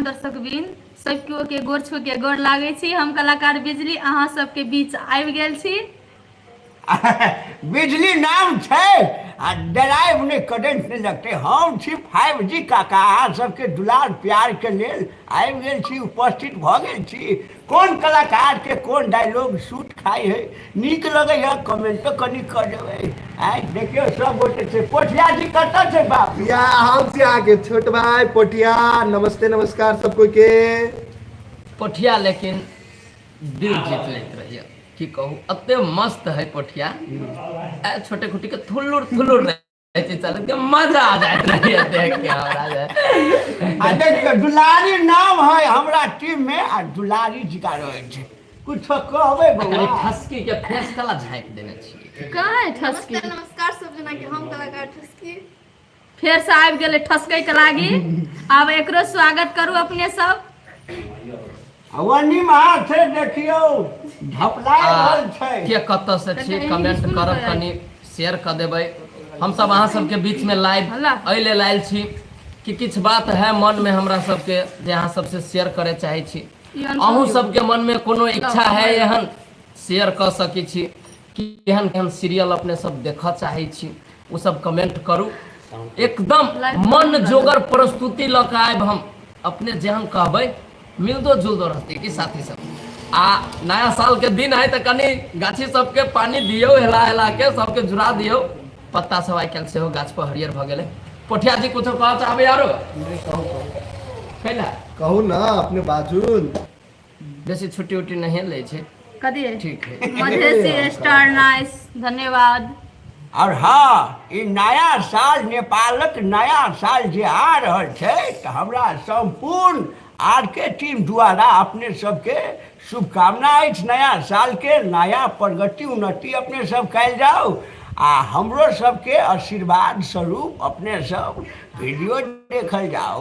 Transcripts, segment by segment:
दर्शक बिन सब केओ के गोर छू के गोर लागै छी। हम कलाकार बिजली अहाँ सबके बीच आबि गेल छी। बिजली नाम छै आ डराइव नहि, करेंट नहि लगतै। हम छी 5G काका, अहाँ सबके दुलार प्यार के लेल आबि गेल छी, उपस्थित भऽ गेल छी। कोन कलाकार के कोन डायलॉग सूट खाइ है, नीक लगै है, कमेंटो कनि कऽ देबै। आइ देखियौ सब गोटे छै। पोठिया जी कतऽ छै बाप? या हम छी अहाँके छोट भाई पोठिया। नमस्ते, नमस्कार सब कोई के। पोठिया लेकिन दिल जीत लैत रहिए, की कहू, एते मस्त है पोठिया। ए छोटे खुटी के थुल्लुर थुल्लुर रहै छै चलैत के मजा आ जाइत रहिए देख के हमरा जे। आ देखियौ दुलारी नाम है हमरा टीम में आ दुलारी जिका रहै छै। कुछो कहबै आ कनि बौआ? ठसकी के फेस कला झाँकि देने छियै। कहाँ है ठसकी? नमस्कार, नमस्कार सब जना के, हम कलाकार ठसकी। फेर से आबि गेलै ठसकै के लागी। आब एकरो स्वागत करू अपने सब। वनी छै देखियौ ढपला रहल छै। के कतऽ से छी कनि कमेंट स्कूल करब, पर कनि शेयर कऽ देबै। हमसब अहाँ सबके बीच में लाइव हल्ला। एहि लेल आयल छी कि किछु बात है मन में हमरा सबके जे अहाँ सबसे शेयर करे चाहै छी। ई अनपढ़ अहूँ यौ। सबके मन में कोनो इच्छा है एहन, शेयर कऽ सकै छी। केहन केहन सीरियल अपने सब देखऽ चाहै छी, ओ सब कमेंट करू। एकदम मन जोगर प्रस्तुति लऽ कऽ आयब हम। अपने जेहन कहबै मिलतो जुलतो रहतै कि साथी सब। आ नया साल के दिन है तऽ कनि गाछी सबके पानी दियौ, हेला हेला के सबके जुड़ा दियौ। पत्ता सब आइ काल्हि सेहो गाछ पर हरियर भऽ गेलै। पोठिया जी कुछो कहऽ चाहबै आरो? कैला कहू ना अपने बाजून। बेसी छुट्टी उट्टी नहीं लै छै। कथी? ठीक है। मधेसी स्टार नाइस, धन्यवाद। और हाँ, ई नया साल, नेपालक नया साल जे आ रहल छै तऽ हमरा सम्पूर्ण आर के टीम द्वारा अपने सबके शुभकामना अछि। नया सालके नया प्रगति उन्नति अपने सब कयल जाउ आ हमरो सबके आशीर्वाद स्वरूप अपने सब वीडियो देखल जाउ।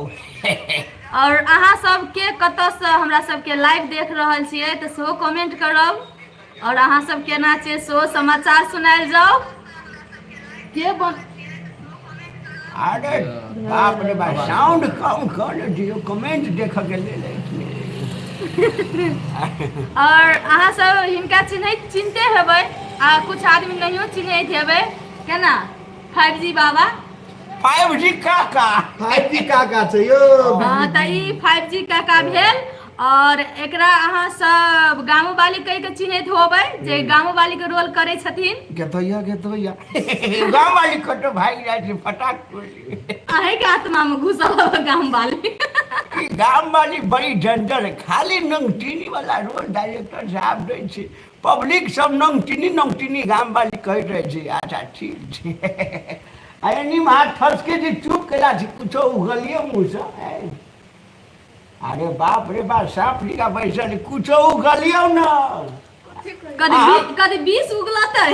और अहाँ सबके कतऽसँ हमरा सबके लाइव देख रहल छियै तऽ सेहो कमेंट करब और अहाँ सब केना छियै सेहो समाचार सुनायल जाउ। के बन अरे बाप रे बाप, साउंड कम कर दियौ, कमेंट देखऽ के लेल अछि। और अहाँ सब हिनका चिन्हैत चिन्हते हेबै आ कुछ आदमी नहियो चिन्हैत हेबै। केना 5G बाबा? 5G काका। 5G काका छै यौ। हाँ, तऽ ई 5G काका भेल और एकरा अहाँ सब गामो वाली कहि के चिन्हैत होबै जे गामो वाली के रोल करै छथिन। गेतैया गेतैया गाम वाली कतौ भागि जाइ छै फटाक। अहीं के आत्मा में घुसल हवे गाम वाली। ई गाम वाली बड़ी डेंजर है, खाली नंगटीनी वाला रोल डायरेक्टर साहब दै छै। पब्लिक सब नंगटीनी नंगटीनी गाम वाली कहैत रहै छै। अच्छा ठीक छै। आ एनी हाथ ठसके जे चुप केला छै, कुछो उगलिए मुँहसँ। अरे बाप रे बाप, साँप लिखा बैसल, कुछो उगलियौ न। कदी कदी 20 उगलतै।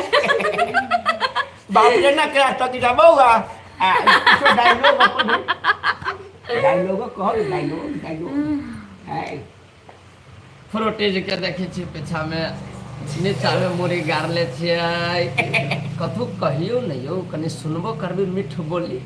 बाप रे, ना केला तक जा बौआ। आ कुछो डायलॉग, अपन डायलॉग कहल, डायलॉग डायलॉग है। फ्रूटी के देखै छी पीछा में नीचा में मुड़ी गाड़ले छियै। कथू कहियौ ने यौ, कनि सुनबो करबै मीठ बोली।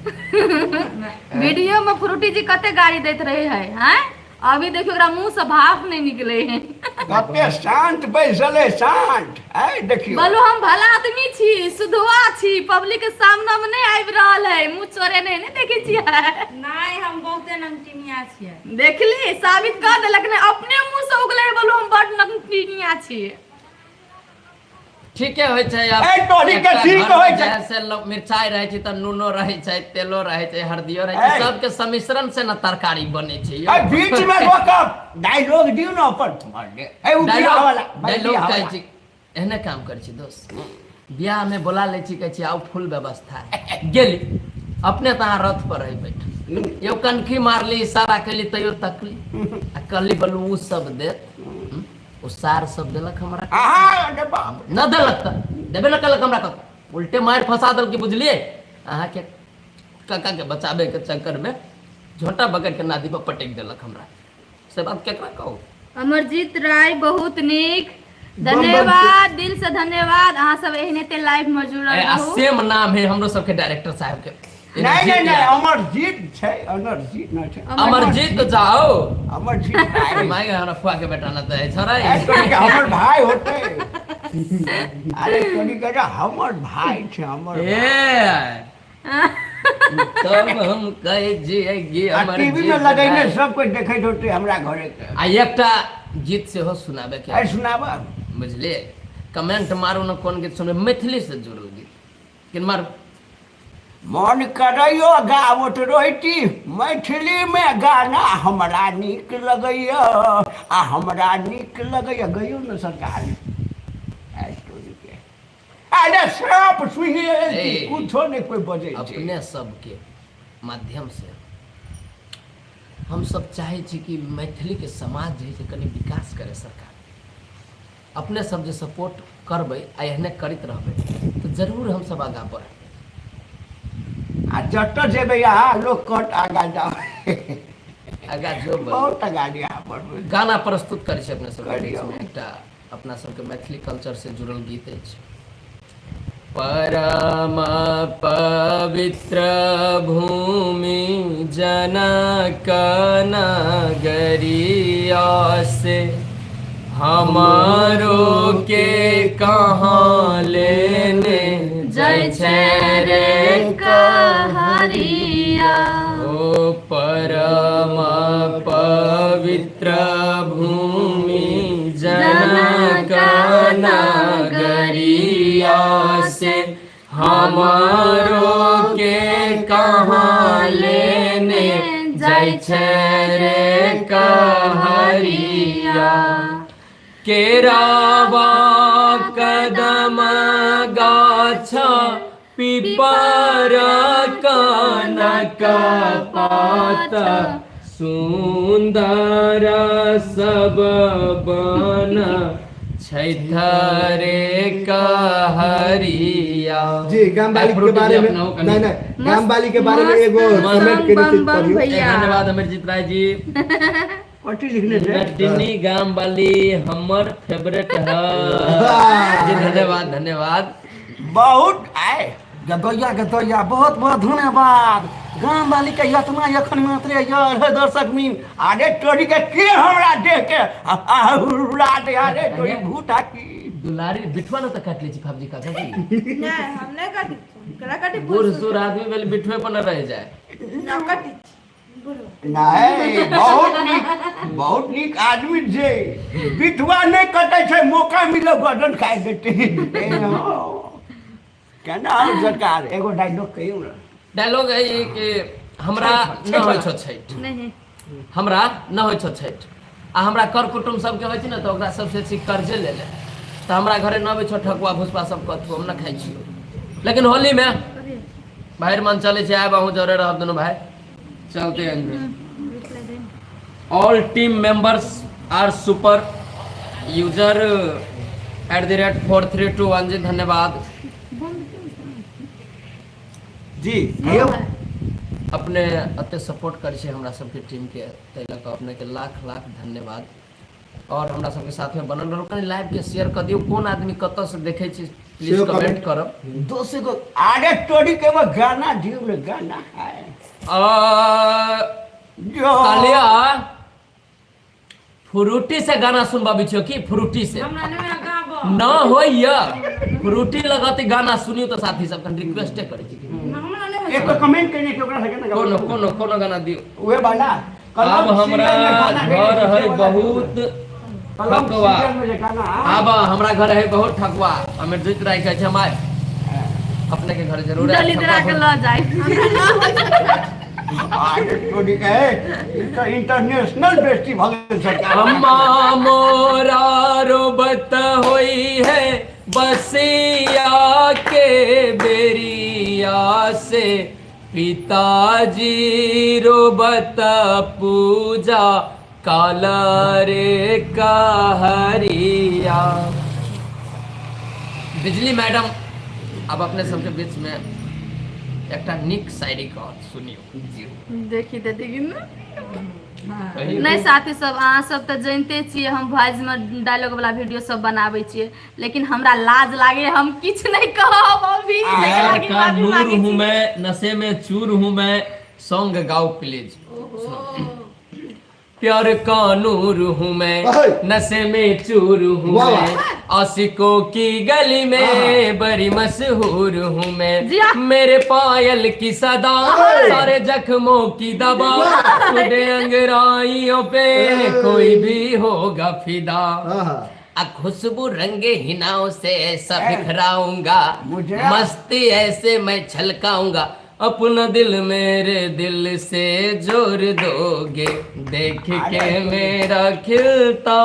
वीडियो में फ्रूटी जी कते गाली दैत रहे है हैं, अभी देखियो ओकरा मुंह से भाप नहीं निकले है। कते शांत बैसल है, शांत है देखियो। बोलू हम भला आदमी छी, सुधवा छी, पब्लिक के सामना में नहीं आबि रहल है, मुंह चोरे नहीं ने देखे छियै। नहीं, हम बहुते नमकीनिया छियै। देखली, साबित कर देलक ने अपने मुंह से उगले। बोलू हम बड नमकीनिया छी। ठीके होइ छै। आब ए, तोहरी के एकटा ठीक घरमे होइ छै। जे से मिरचाइ रहै छै तऽ नूनो रहै छै, तेलो रहै छै, हरदियो रहै छै। ए। सबके सम्मिश्रण से ने तरकारी बनै छै यौ। ए, बीच में रोकब, डायलॉग दियौ ने अपन। ए, उ बियाह वाला, डायलॉग बियाह कहै वाला। छी, एहने काम करै छी दोस्त। बियाह में बोला लै छी, कहै छी आउ, फुल व्यवस्था है। गेली अपने तऽ अहाँ रथ पर रही बैठ यौ, कनखी मारली, इशारा केली, तैयो तकली आ कहली बोलू उ सब देत। ओ सार सब देलक हमरा? आहा, अरे बाप। न देलक तऽ देबे न केलक हमरा। कत उल्टे मारि फंसा देलक बुझलिए। अहाँके काका के बचाबे के चक्कर में झोंटा पकड़ के नादी पर पटक देलक हमरा। से बात केकरा कहू? अमरजीत राय बहुत नीक, धन्यवाद, दिल से धन्यवाद। अहाँ सब एहने ते लाइव में जुड़ल ए, आ रहू। सेम नाम है हमरो सबके डायरेक्टर साहब के। नहि नहि नहि, अमरजीत छै, अनरजीत नहि छै। अमरजीत जाओ। अमरजीत राय। माय हमरा फुआ के बेटा न तऽ छोरा। ए, तोरी के हमर भाय होते। अरे तोरी के हमर भाय छै, हमर। ए तब हम कहै छियै कि आ अमरजीत टीवी में लगैने राय। सब कोई देखैत होते हमरा घरे के। आ एकटा गीत सेहो सुनाबे के। अरे सुनाब। बुझलियै, कमेंट मारू ने कोन गीत सुनबै, मैथिली से जुड़ल गीत किन मारू। मन करैयो गावत रोहिती मैथिलीमे गाना हमरा नीक लगैया, आ हमरा नीक लगैया। गइयो ने सरकार। अरे साँप सुनि ए, कुछो नहि कोइ बजै छै। अपने सबके माध्यम से हम सब चाहै छी कि मैथिलीके समाज जे है से कनि विकास करे सरकार। अपने सब जे सपोर्ट करबै आ एहने करैत रहबै तऽ जरूर हम सब आगाँ बढ़बै। आ जतऽ जेबै अहाँ लोक कहत आगाँ जाउ। आगाँ जो बढ़बै। बहुत आगाँ अहाँ बढ़बै। गाना प्रस्तुत करै छी अपने सबके करियौ। बीचमे एकटा अपना सबके मैथिली कल्चर से जुड़ल गीत अछि। परम पवित्र भूमि जनक नगरिया से हमारो के कहाँ लेने जय छै रे कहरिया। ओ परम पवित्र भूमि जनक नगरिया से हमारो के कहाँ लेने जाइ छै रे कहरिया। केरावा कदम गाछ पिपर कनक पात सुन्दर सब बन छैथ रे कहरिया। जी, गाम वाली के बारे में नहीं नहीं, गाम वाली के बारे में एगो मस्त कमेंट केने बम छी, बम पढ़ियौ। भैया। धन्यवाद अमरजीत राय जी। कथी लिखने छै? नटिनी गाम वाली हमर फेवरेट है जी। धन्यवाद धन्यवाद। बहुत आय गदैया गदैया, बहुत बहुत धन्यवाद। गाम वाली के यतना एखन मात्रे यार है दर्शक मीन। अरे तोरी के के हमरा देख के उड़ा दे। अरे तोरी भूत आ की दुलारी बिठवा न तऽ काटि लै छी भाबजी काका जी। नहि, हम नहि काटै छी, केना काटी? बूढ़ सूढ़ आदमी भेल, बिठवे पर न रहि जाय। नहि काटै छी बूढ़। नहीं, बहुत नीक, बहुत नीक आदमी छै। बिठवा नहि कटै छै, मौका मिलो गर्दन खाइ देतै। ए, हँ। केना हो सरकार, एगो डायलॉग कहियौ ने। डायलॉग है ई कि हमरा न होइ छौ छठि। नहीं। हमरा न होइ छौ छठि आ हमरा कर कुटुम्ब सबके होइ छै ने, तऽ ओकरा सबसे छी कर्जे ले ले, तऽ हमरा घरे न अबै छौ ठकुआ भुसबा सब कथू हम न खाइ छियौ, लेकिन होलीमे भाई मन चलै छै, आब अहूँ जरे रहब दुनू भाई चलते हैं। All team members are super, user @4321 जी, धन्यवाद। जी कहियौ। अपने एते सपोर्ट करै छै हमरा सबके टीमके, ताहि लऽ कऽ अपनेके लाख लाख धन्यवाद और हमरा सबके साथमे बनल रहू। कनि लाइवके शेयर कऽ दियौ। कोन आदमी कतऽसँ देखै छी, प्लीज सेहो कमेंट comment। करब। दोस्त एगो अरे तोरी के एगो गाना दियौ ने, गाना है। जो कहलिया फ्रूटी से गाना सुनबाबै छियौ की? फ्रूटी से हमरा नहि गाबऽ न होइया, फ्रूटी लगत गाना सुनियौ। तऽ साथी सब कनि रिक्वेस्टे करै छी। हमरा नहि। एक कमेंट केने कि ओकरा से केना। कोनो कोनो कोनो गाना दियौ। उहे वाला। आब हमरा घर है बहुत ठकुआ। आब हमरा घर है बहुत ठकुआ। अमरजीत राय कहै छै हम आयब अपने के घर जरूर आयब। दलिदरा के लऽ जाय। इंटरनेशनल बेस्ती भऽ गेल सरकार। अम्मा मोरा रोबत होई है बसिया के बेरिया से, पिताजी रोबत पूजा काला रे कहरिया। बिजली मैडम अब अपने सबके बीच में एकटा नीक शायरी कहत, सुनियो। देखी तऽ देखी ने। नहि साथी सब अहाँ सब तऽ जानिते छियै हम वॉइसमे डायलॉग वाला वीडियो सब बनाबै छियै लेकिन हमरा लाज लागे हम किछु नहि कहब अभी प्यार लेकिन का माफी नूर मांगै हूँ छी। मैं नशे में चूर हूँ मैं सॉन्ग गाओ प्लीज प्यार का नूर हूँ मैं अहै। नशे में चूर हूँ वाह, मैं आशिकों की गली में बड़ी मशहूर हूँ मैं जी हाँ। मेरे पायल की सदा सारे जख्मों की दवा टूटे अंगराइयों पे कोई भी होगा फिदा हाँ आ खुशबू रंगे हिनाओं से ऐसा बिखराऊंगा मुझे- मस्ती ऐसे मैं छलकाऊंगा अपना दिल मेरे दिल से जोड़ दोगे देख के मेरा खिलता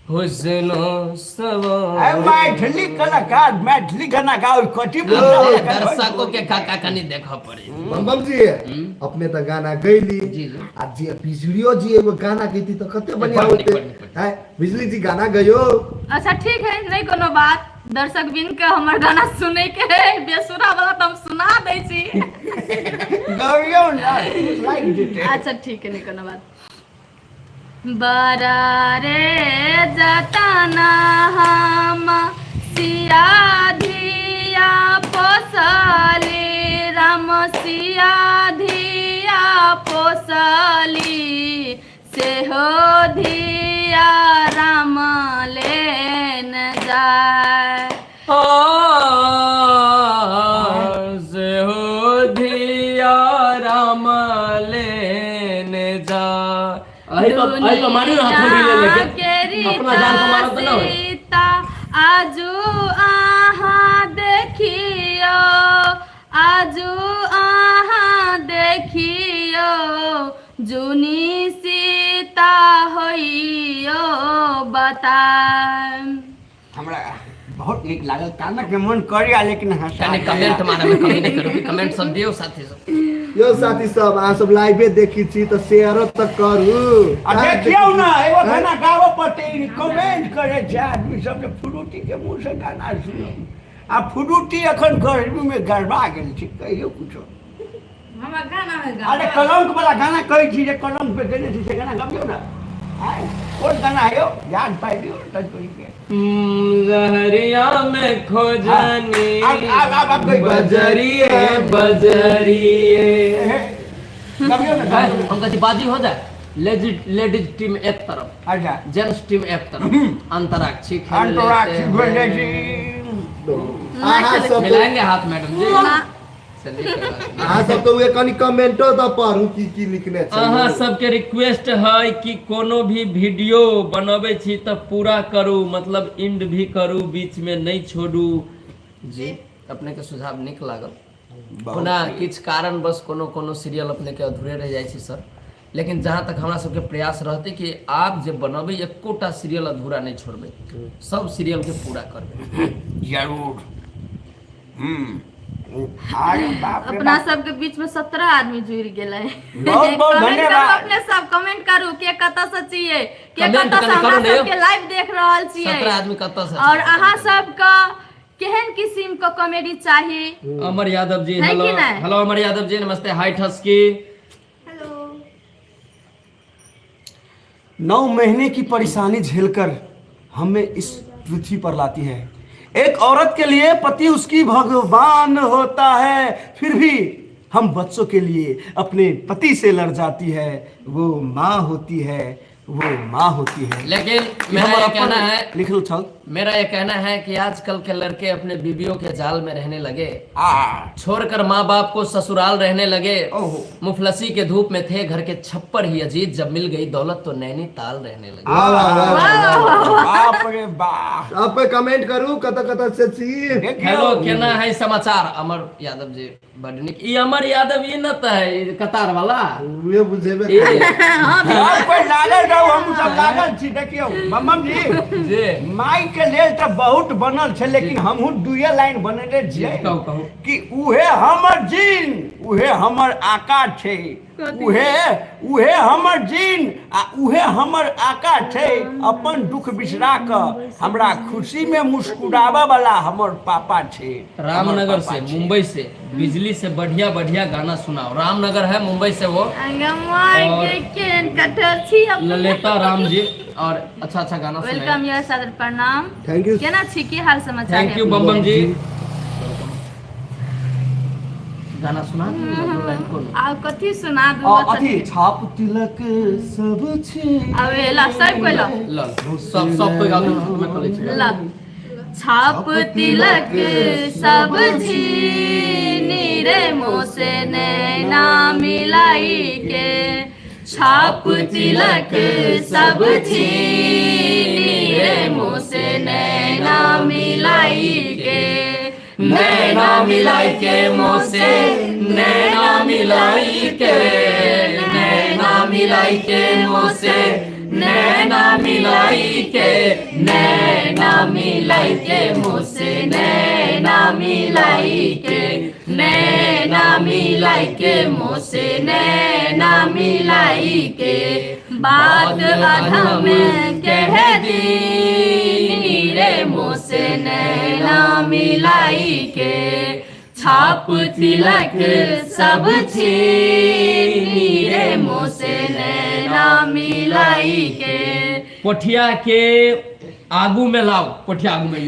हुस्नो ए, सवार मैथिली कलाकार मैथिली गाना गाओ कथी दर्शकों के काका कनी देखऽ पड़े बम बम जी अपने तऽ गाना गैली जी, जी। आ जे बिजलियो जी एगो गाना गैती तऽ कते बढ़िया बड़ नीक, होते बड़ नीक, बड़ नीक। हैं बिजली जी गाना गयो अच्छा ठीक है नहीं कोनो बात दर्शक बिन के हमर गाना सुनै के है बेसुरा वाला तऽ हम सुना दै छी गबियौ ने लागि जेतै अच्छा ठीक है नहीं कोनो बात बड़ा रे जतना हम सिया धिया पोसली राम सिया धिया पोसली सेहो धिया राम लेन जाय से हो धिया राम लेने जा अहि पर अहि पर मारियो हाथ थोड़ी ले लेके अपना जान को मारो तो ना होय। सीता आजू अहाँ देखियो आजू अहाँ देखियो जुनी सीता होइयो बताएम हमरा बहुत नीक लागल कानक के मन करैया लेकिन हंसा कनी कमेंट मारे में कमी नहीं करू कमेंट सब दियौ साथी सब यो साथी सब अहाँ सब लाइवे देखी छी तऽ शेयरो तऽ करू आ देखियौ ना एगो गाना गाबऽ पड़तै कमेंट करै छै आदमी सब जे फ्रूटी के मुँह से गाना सुनो आ फ्रूटी एखन गर्मी में गड़बा गेल छै कहियो कुछो हमरा गाना है अरे कलंक वाला गाना कहै छी जे कलंक पे देने छी से गाना गबियौ ने आँय कोन गाना है यौ याद पाइ दियौ तनि के लहरिया में खो जानी आब आब आब गई बजरिए बजरिए गबियौ ने गबियौ। हम कहै छी बाजी हो जाए लेडीज लेडीज टीम एक तरफ अच्छा जेंट्स टीम एक तरफ अंतराक्षी खेल लेते अंतराक्षी हैं। खेलै छी अहाँ सब मिलाएंगे हाथ मैडम जी चलिए कोई बात नहीं। अहाँ सब तऽ उहे कनि कमेंटो तऽ पढ़ू की की लिखने छै अहाँ सबके रिक्वेस्ट है कि कोनो भी वीडियो बनबै छी तऽ पूरा करू मतलब इंड भी करू बीच में नहीं छोड़ू जी अपने के सुझाव नीक लागल ओना किछु कारणवश कोनो कोनो सीरियल अपने के अधूरे रहि जाइ छै सर लेकिन जहाँ तक हमरा सबके प्रयास रहतै कि आब जे बनबै एकोटा सीरियल अधूरा नहि छोड़बै सब सीरियल के पूरा करबै जरूर हम्म अरे बाप रे अपना बाप। सबके बीच में 17 आदमी जुड़ गेलै बहुत बहुत कमेंट करू धन्यवाद। अपने सब कमेंट करू के कतऽ से छियै के कमेंट कतऽ से कनी हमरा करू ने यौ। सबके लाइव देख रहल छियै 17 आदमी कतऽ से और अहाँ सबके केहन किसिम के कॉमेडी चाही अमर यादव जी है हेलो कि नहीं? हेलो अमर यादव जी नमस्ते हाय ठसकी हेलो 9 महीने की परेशानी झेलकर हमें इस पृथ्वी पर लाती है। एक औरत के लिए पति उसकी भगवान होता है, फिर भी हम बच्चों के लिए अपने पति से लड़ जाती है। वो माँ होती है, वो माँ होती है। लेकिन ई मेरा हमर ये अपन कहना है लिखल छल। मेरा ये कहना है कि आजकल के लड़के अपने बीवियों के जाल में रहने लगे, आ छोड़कर माँ बाप को ससुराल रहने लगे। ओहो। मुफलसी के धूप में थे घर के छप्पर ही अजीज, जब मिल गई दौलत तो नैनी ताल रहने लगे। वाह वाह वाह वाह। बाप रे बाप। सब कोई कमेंट करू कतऽ कतऽ से छी। देखियौ हेलो केना है समाचार अमर यादव जी बड नीक। ई अमर यादव ई न त है ई कतार वाला उहे बुझेबे ई करै। सब कोई लागल रहू हम सब लागल छी। देखियौ बमबम जी जे माई के लेल तऽ बहुत बनल छै, लेकिन हमहूँ दुए लाइन बनेने छियै। कहू कहू कि उहे हमर जीन उहे हमर आका छै, उहे उहे हमर जीन आ उहे हमर आका छै, अपन दुख बिसरा कऽ हमरा खुशी में मुस्कुराबऽ वाला हमर पापा छै। रामनगर से मुंबई से बिजली से बढ़िया बढ़िया गाना सुनाओ। रामनगर है मुंबई से वो अंगमार और- के केहन कट्टर छी अपने। ललिता राम जी और अच्छा अच्छा गाना welcome सुनाए your सादर प्रणाम। Thank you. केना छी, की हाल समाचार? Thank you बम बम जी। गाना सुना दियौ, दू लाइन कोनो। आब कथी सुना दू? आ, अथी छाप तिलक सब छी। आब एला सब कोइ ल। ल सब सब कोइ गाबू, हमे कऽ लै छी। ल छाप तिलक सब छीनी रे मोसे नैना मिलाई के, छाप तिलक सब छीनी रे मोसे नैना मिलाई के, नैना मिलाई के मोसे नैना मिलाई के, नैना मिलाई के मोसे नैना मिलाई के, नैना मिलाई के मोसे नैना मिलाई के, नैना मिलाई के मोसे नैना मिलाई के, बात अधम कह दीनी रे मोसे नैना मिलाई के, छाप तिलक सब छीनी रे मोसे नैना मिलाई के। पोठिया के आगू में लाओ, पोठिया आगू में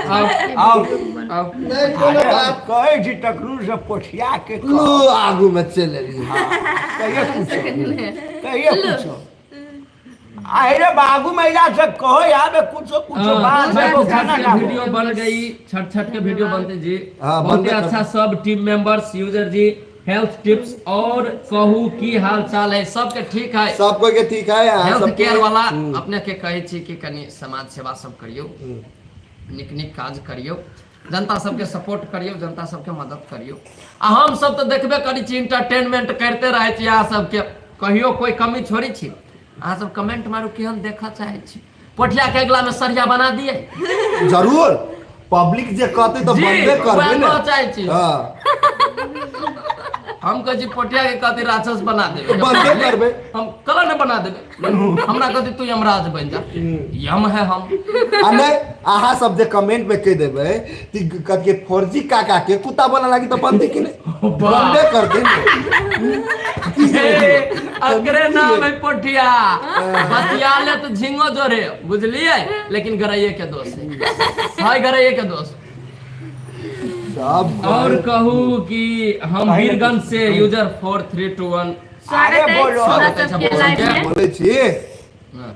आओ। आउ। आओ। नहि कोनो बात। कहै छी तखनो से पोठिया के लू आगू में चलि एलियै। कहिए कुछो, कहिए कुछो। अरे बाबू मैया से कहो आबे कुछो कुछो बात है, वो गाना छठ के गाबो। वीडियो बन गई, छठ छठ के वीडियो बनते जी। हाँ, बहुत बनबे अच्छा। सब टीम मेंबर्स यूजर जी, हेल्थ टिप्स और कहू की हाल चाल है? सबके ठीक है? सब कोई के ठीक है, अहाँ हेल्थ सबके? केयर वाला अपने के कहै छी कि कनि समाज सेवा सब करियौ, नीक नीक काज करियौ, जनता सबके सपोर्ट करियौ, जनता सबके मदद करियौ। आ हम सब तऽ देखबे करै छी, इंटरटेनमेंट करिते रहै छी अहाँ सबके। कहियो कोई कमी छोड़ै छी? अहाँ सब कमेंट मारू, केहन देखऽ चाहै छी? पोठिया के अगला में सरिया बना दिए? जरूर, पब्लिक जे कहते तऽ जी, बनबे करबै वएह ने। कहऽ चाहै छी। हाँ। हम कहै छी पोठिया के कहते राक्षस बना देबै। बनबे करबै। हम कला ने बना देबै। हमरा कहते तू यमराज बन जा, यम है हम। आ नहि, अहाँ सब जे कमेंट में कहि देबै कि कथी के फौजी काका के कुत्ता बना लागी तऽ बनतै कि नहि? बनबे करतै ने। हे, अकरे नाम है पोठिया। बतिया ले तो झिंगो जोरे बुझलिए, लेकिन गरैये के दोष है, है गरैये के दोष। सब और कहू कि हम वीरगंज से यूजर 4321। स्वागत अरे अछि बोलो। हमरा सबके लाइव में। बोलै छी। हाँ,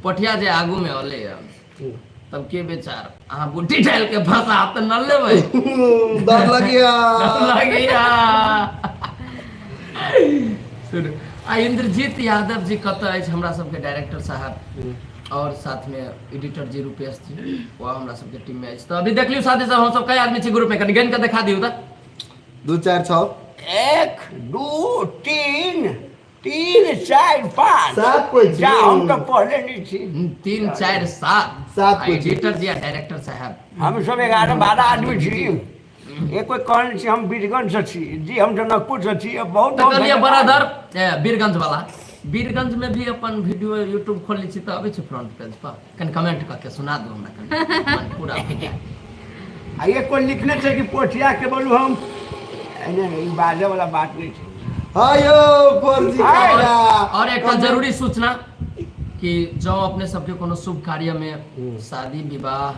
पोठिया जे आगू में अले तब के बेचार अहाँ बुड्ढी डाल के फंसा तऽ न लेबै। डर लगिया। लगिया। सुन, आ इंद्रजीत यादव जी कतऽ अछि? हमरा सबके डायरेक्टर साहब और साथ में एडिटर जी रुपेश जी, वो हमरा सबके टीम में अछि। तऽ अभी देख लियौ साथी सब, हम सब कई आदमी छी ग्रुप में, कनि गिन के देखा दियौ तऽ। 2 4 6। 1 2 3 3 4 5 7 कोइ छी। जा, हम तऽ पढ़ले नहीं छी। 3 4 7। 7 कोइ छी। एडिटर जी आ डायरेक्टर साहब। हम सब 11 12 आदमी छी। एक कोई कहने छी हम वीरगंज से छी जी, हम जनकपुर से छी, बहुत तऽ बहुत कहलियै धन्यवाद। ब्रदर वीरगंज वाला, वीरगंज में भी अपन वीडियो यूट्यूब खोलने छी तऽ अबै छै फ्रंट पेज पर। कनि कमेंट कऽ के सुना दू हमरा, कनि मन पूरा भऽ जायत। आ एक कोई लिखने छै कि पोठिया के बोलू हम नहीं, नहीं, ई बाजे वाला बात नहीं छै। हाँ यौ फौजी काका। और एकटा जरूरी सूचना कि जँ अपने सबके कोनो शुभ कार्य में, शादी विवाह,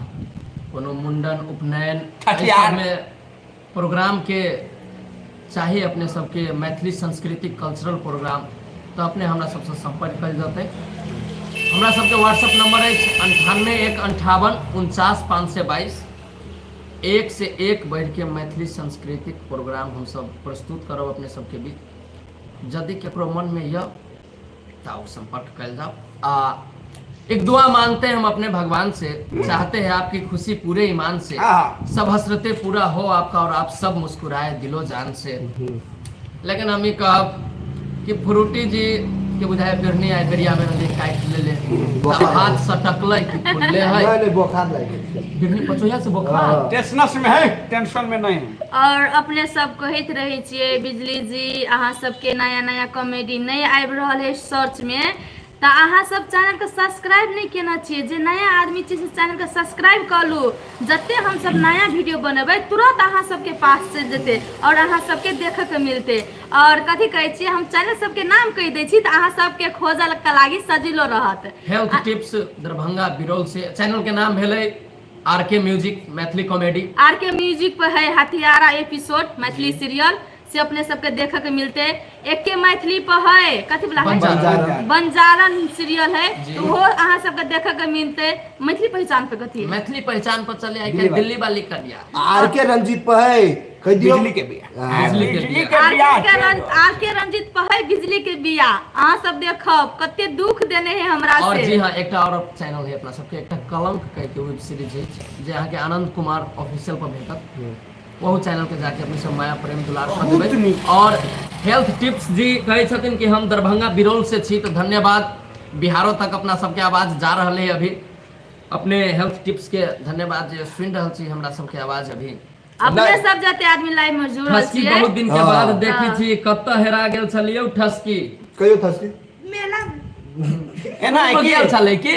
कोनो मुंडन, उपनयन, एहि छठिहार। सबमे प्रोग्राम के चाही अपने सबके मैथिली सांस्कृतिक कल्चरल प्रोग्राम, तऽ अपने हमरा सबसँ सम्पर्क कयल जेतै। हमरा सबके व्हाट्सएप नंबर अछि 9815 495 222। एक से एक बढ़ि के मैथिली सांस्कृतिक प्रोग्राम हमसब प्रस्तुत करब अपने सबके बीच। यदि केकरो मनमे यऽ तऽ ओ सम्पर्क कयल जाउ। आ एक दुआ मांगते हैं हम अपने भगवान से, चाहते हैं आपकी खुशी पूरे ईमान से, सब हसरतें पूरा हो आपका और आप सब मुस्कुराए दिलो जान से। लेकिन हम ई कहब कि फ्रूटी जी के बुझाय बिरनी आइ बेरिया में नदी काटि लेले, तब हाथ सटकलै कि फुलले है। नहीं नहीं, बोखार लागि गेल। बिरनी पचोया से बोखार। हाँ। टेंशनस में है, टेंशन में नहीं है। और अपने सब कहैत रहै छियै बिजली जी अहाँ सबके नया नया कॉमेडी नहि आबि रहल है सर्च में, तऽ अहाँ सब चैनलके सब्सक्राइब नहि केने छियै, जे नया आदमी छियै से चैनलके सब्सक्राइब कऽ लू। जते हमसब नया वीडियो बनेबै तुरंत अहाँ सबके पास चलि जेतै और अहाँ सबके देखऽके मिलतै। और कथी कहै छियै, हम चैनल सबके नाम कहि दै छी तऽ अहाँ सबके खोजल के लागी सजिलो रहत। हेल्थ टिप्स दरभंगा बिरौल से चैनल के नाम भेलै R K music Maithili comedy. R K music पर है हथियारा एपिसोड मैथिली सीरियल, से अपने सबके देखे के मिलते। एके मैथिली पर है कथी वाला है? बंजारन। बंजारन सीरियल है, जी। तो वो अहाँ सबके देखे के मिलते। मैथिली पहचान पे कथी है? मैथिली पहचान पर चले आई के दिल्ली वाली कन्या। आर के रंजीत पर है कह दियो। बिजली के बिया। हाँ। बिजली के बिजली बिया। के आर बिया के आर के रंजीत पर है बिजली के बिया। अहाँ सब देखब कते दुख देने है हमरा और से। जी हाँ, एकटा और चैनल है अपना सबके, एकटा कलंक कह के वेब सीरीज है जे अहाँ के आनंद कुमार ऑफिशियल पर भेटत। ओहू चैनल के जाके अपने सब माया प्रेम दुलार कर बहुत देबै। नीक। और हेल्थ टिप्स जी कहै छथिन कि हम दरभंगा बिरौल से छी, तो धन्यवाद, बिहारो तक अपना सबके आवाज जा रहल है अभी। अपने हेल्थ टिप्स के धन्यवाद जे सुनि रहल छी हमरा सबके आवाज अभी। अपने नहीं। सब जते आदमी लाइव में जुड़ल ठसकी छियै। बहुत दिन के हाँ। बाद देखै छी, कतऽ हेरा गेल छलियै ठसकी? कहियो थसकी मेला में। एना कुंभ कि गेल छलै की?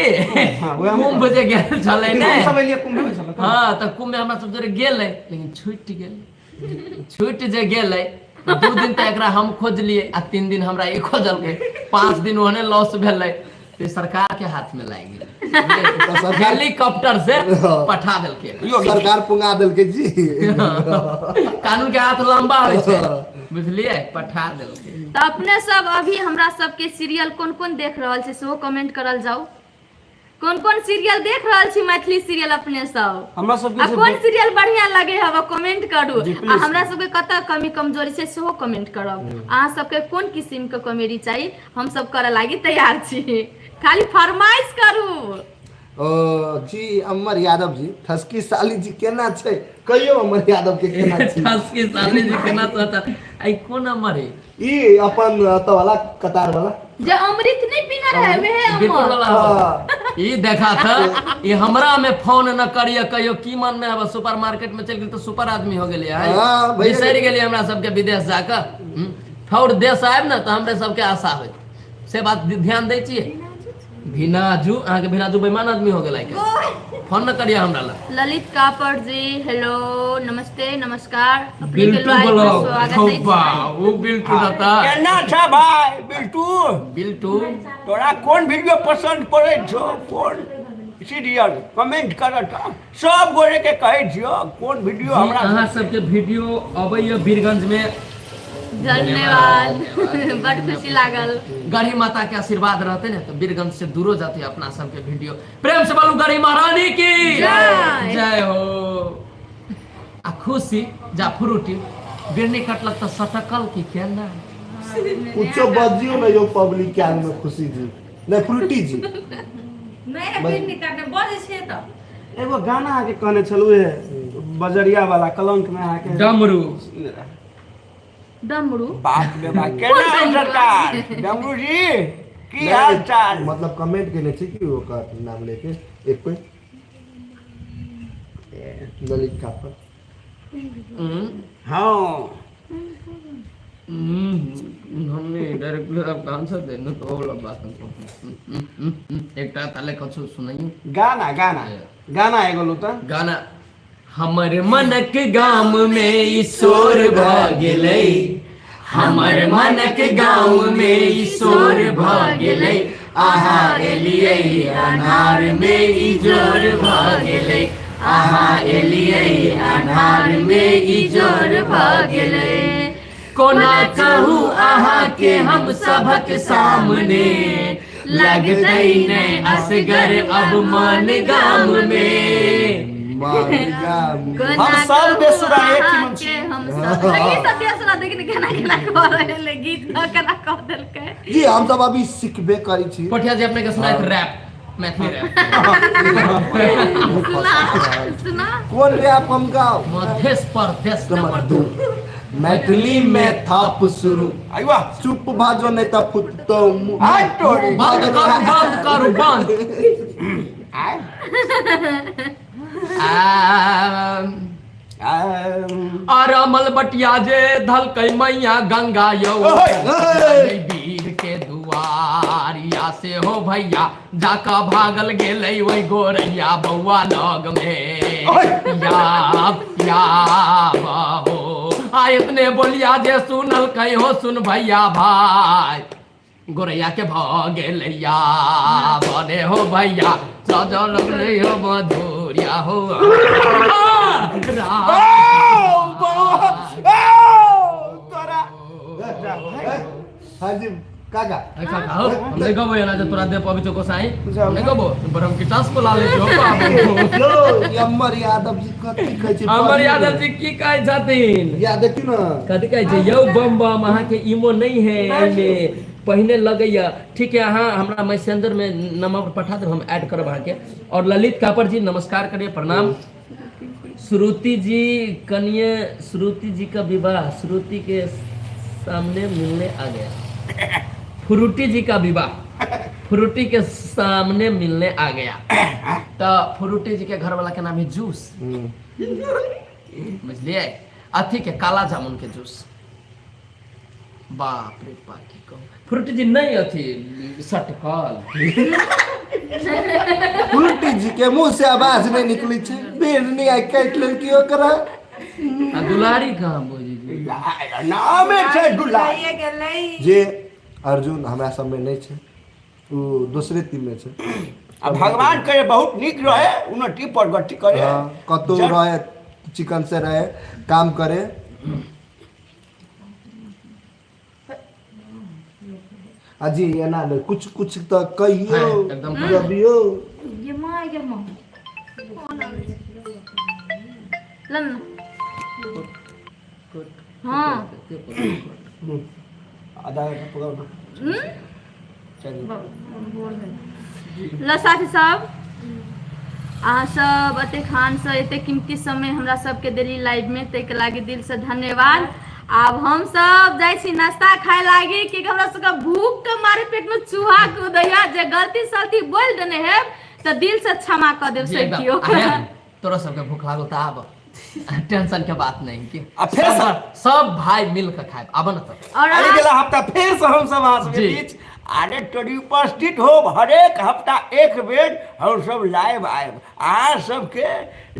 हाँ, वएह हम- कुंभ जे गेल छलै ने, हम सब एलियै कुंभ में छलै। हाँ, तऽ कुंभ में हमरा सब जोरे गेलै, लेकिन छूटि गेलै। छूटि जे गेलै, 2 दिन तऽ एकरा हम खोजलियै आ 3 दिन हमरा ई खोजलकै, 5 दिन ओहने लॉस भेलै। तऽ सरकार के हाथ में लागि गेलै, तऽ सरकार हेलीकॉप्टर से पठा देलकै। सरकार पुंगा देलकै जी। कानून के हाथ लंबा होइ छै, बुझलियै, पठा देलकै। तऽ अपने सब अभी हमरा सबके सीरियल कोन कोन देख रहल छी सेहो कमेंट करल जाउ। कोन कोन सीरियल देख रहल छी मैथिली सीरियल अपने सब, हमरा सबके आ जे कोन सीरियल बढ़िया लगे हवे कमेंट करू। जी, आ please। हमरा सबके कतऽ कमी कमजोरी छै सेहो कमेंट करब। अहाँ सबके कोन किसिम के कॉमेडी चाही हम सब करऽ लागी तैयार छी, खाली फरमाइश करू। ओ जी अमर यादव जी, ठसकी साली जी केना छै कहियो अमर यादव के केना छै? ठसकी साली जी केना छै? आई कोन अमर है? ई अपन अतऽ वाला कतार वाला जे अमृत नहीं पीना रहे वहे बिल्कुल अमर। वाला। हाँ। ई देखा था, ई हमरा में फोन न करिए कहियो, की मन में आबे? सुपर मार्केट में चल गेल तो सुपर आदमी हो गेलिए है। हाँ, भैया। बिसरि गेलिए हमरा सबके विदेश जाकर। ठौर देश आयब ने तऽ हमरे सबके आशा होत, से बात ध्यान दै छियै। भिनाजू अहाँके भिनाजू बेईमान आदमी हो गेलै के फोन न करिए हमरा लग। ललित कापड़ जी हेलो, नमस्ते, नमस्कार, अपने के बिल्टू लाइव में ब्लॉग स्वागत है। वाह, ओ बिल्टू दाता केना छ भाई बिल्टू? बिल्टू तोरा कोन वीडियो पसंद पड़ै छौ, कोन सीरियल कमेंट कर तऽ सब गोरे के कहै छियौ कोन वीडियो जी, हमरा अहाँ सबके वीडियो अबैया वीरगंज में। धन्यवाद, बड खुशी लागल। गढ़ी माता के आशीर्वाद रहते ने तो वीरगंज से दूरो जाते अपना सबके वीडियो। प्रेम से बोलू गढ़ी महारानी की जय। जय हो। आ खुशी जा फ्रूटी बिरनी कटलक तऽ सटकल की केना? कुछो बजियो ना यो पब्लिक के आंग में खुशी जी नहीं फ्रूटी जी नहीं बिरनी काटने बजै छियै तऽ। एगो गाना अहाँके कहने छलहुँ हे बजरिया वाला कलंक में अहाँके डमरू। डमरू। बाप रे बाप, केना है सरकार डमरू जी की हाल चाल? मतलब कमेंट केने छै कि ओकर नाम लेके एक कोई ललित कापर। हाँ। हमने डायरेक्टली अब कहाँ से देने तो वाला बात हमको एकटा ताले कछु सुनाइयो। गाना गाना गाना एगो लू तऽ। गाना हमर मनक गाम में ई शोर भ गेलै, हमर मनक गाँव में ई शोर भ गेलै, अहाँ एलियै अन्हार में ई जोर भ गेलै, अहाँ एलियै अन्हार में ई जोर भ गेलै। कोना कहू अहाँके हम सभक सामने, लगतै नै असगर अब मन गाम में। हम सब बेसुरा एक ही मन छी। हम सब ई सब बेसुरा देखिन केना केना कह रहल गीत केना कह देलकै। जी हम सब अभी सिखबे करै छी। पठिया जी अपने के सुनाइत रैप, मैथिली रैप। सुना सुना। कोन रैप हम गाओ? मधेश प्रदेश नंबर 2 मैथिली में थप शुरू। आइवा चुप भाजो नहीं तो फुटतो मुँह। आइ तोरी। बंद करू, बंद करू, बंद। आइ। अरमल बटिया जे धलकै मैया गंगा यौ ओए। वीर के दुआर भैया से हो भैया जाकऽ भागल गेलै ओहि गोरैया बौआ लग मे या या हो आ एतने बोलिया जे सुनल कहो सुन भैया भाई गोरैया के भऽ गेलैया बने हो भैया सजल लगलै हो मधुरिया हो हाँ जी काका काका हो हम नहीं कहबो एना जे तोरा दे पबी तो गोसाई हम नहीं कहबो ब्रह्म की टास को ला ले जो बाबू यो ई अमर यादव जी कथी कहै छै अमर यादव जी की कहै छथिन या देखियौ ने कथी कहै छै यौ बम बम अहाँके इमो नहि है एहिमे पहिने लगैया ठीक है अहाँ हमरा मैसेंजर में नंबर पठा देब हम ऐड करब अहाँके और ललित कापर जी नमस्कार करिए प्रणाम श्रुति जी कनिए श्रुति जी का विवाह श्रुति के सामने मिलने आ गया फ्रूटी जी का विवाह फ्रूटी के सामने मिलने आ गया तो फ्रूटी जी के घर वाला के नाम है जूस बुझलिए अथी के काला जामुन के जूस बाप रे बा की कहू फ्रूटी जी नहीं अथी सटकल फ्रूटी जी के मुंह से आवाज नहीं निकली छै बेरनी आइ काटि लेलकी ओकरा आ दुलारी कहाँ बोजी जी नामे छै दुलारी गेलै जे अर्जुन हमरा सबमे नहि छै ओ दोसरे टीम में छै आ भगवान करे बहुत नीक रहे उन्नति प्रगति करे हाँ, कतौ रहे चिकन से रहे काम करे अजी एना नहि कुछ कुछ तऽ कहियौ हाँ, एकदम जबियौ ये माँ ये माँ ल न हाँ आधा घंटा पकड़ ल साथी सब अहाँ सब एते खान से एते कीमती समय हमरा सबके देली लाइव में ताहिके लागी दिल से धन्यवाद आब हम सब जाइ छी नाश्ता खाए लागी कि हमरा सबके भूख के मारे पेट में चूहा कूदैया जे गलती सलती बोल देने है तऽ दिल से क्षमा कऽ देब जी, सब एकदम। केओ आ हे, तोरा सबके भूख लागल तऽ आब टेंशन के बात नहीं कि आ फेर सब भाई मिल के खाएब आब न तऽ और अरे गेला हफ्ता फेर से हम सब अहाँ सबके जी। बीच अरे तोरी उपस्थित हो हरेक हफ्ता एक बेर हम सब लाइव आयब अहाँ सबके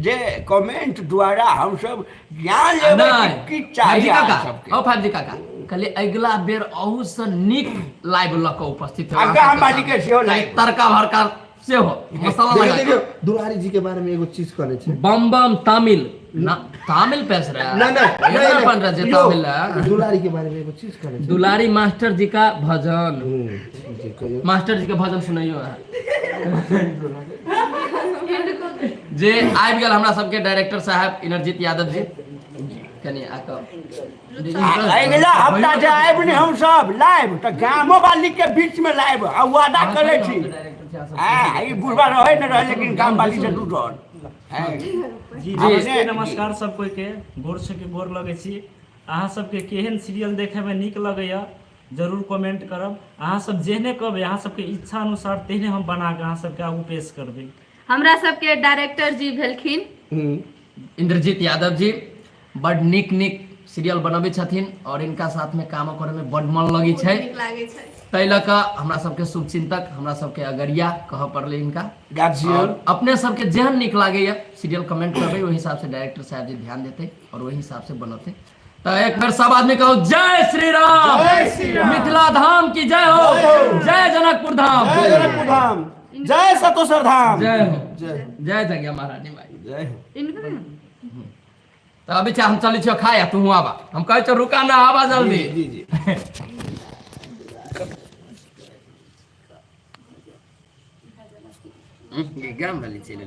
जे कमेंट द्वारा हम सब ज्ञान लेबै कि की चाही फाइव जी अहाँ काका सबके ओ फाइव जी काका कहलिए अगिला बेर अहू से नीक लाइव लऽ कऽ उपस्थित आ गाम बाली के सेहो लाइव। तड़का भड़का सेहो मसाला देखियौ लगा देखियौ दुलारी जी के बारे में एगो चीज कहने छै बम बम तमिल ना तमिल पेश रहा ना ना एना बन रहा जे यौ, तमिल है। दुलारी के बारे में एगो चीज कहने छै दुलारी मास्टर जी का भजन जी कहियौ मास्टर जी के भजन सुनैयो अहाँ जे आबि गेल हमरा सबके डायरेक्टर साहब इनरजीत यादव जी कनि आकऽ अगिला हफ्ता जे आयब ने हम सब लाइव तऽ गामो वाली के बीच में लाइव आ वादा करै छी आ ई बुढ़वा रहै ने रहै लेकिन गाम वाली से दूर रहल जी नमस्ते नमस्कार सब कोई के गोर छू के गोर लगै छी अहाँ सबके केहन सीरियल देखैमे नीक लगैया जरूर कमेंट करब अहाँ सब जेहने कहबै अहाँ सबके इच्छा अनुसार तेहने हम बना के अहाँ सबके आगू पेश करबै हमरा सबके डायरेक्टर जी भेलखिन इंद्रजीत यादव जी बड नीक नीक सीरियल बनबै छथिन और इनका साथ में काम करे में बड मन लगै छै नीक लागै छै ताहि लऽ कऽ हमरा सबके शुभचिंतक हमरा सबके अगरिया कहऽ पड़लै इनका गार्जियन और अपने सबके जेहन नीक लागैया सीरियल कमेंट करबै ओहि हिसाब से डायरेक्टर साहब जी ध्यान देतै और ओहि हिसाब से बनतै तऽ एक बेर सब आदमी कहू जय श्री राम जय श्री राम। मिथिला धाम की जय हो जय जनकपुर धाम जय जनकपुर धाम जय सतोसर धाम जय हो जय जय जंगिया महारानी भाई जय हो इनका तऽ अभी हम चलै छियो खाय तू आबा हम कहै छियो रुका ना आबा जल्दी जी जी गरम वाली चलि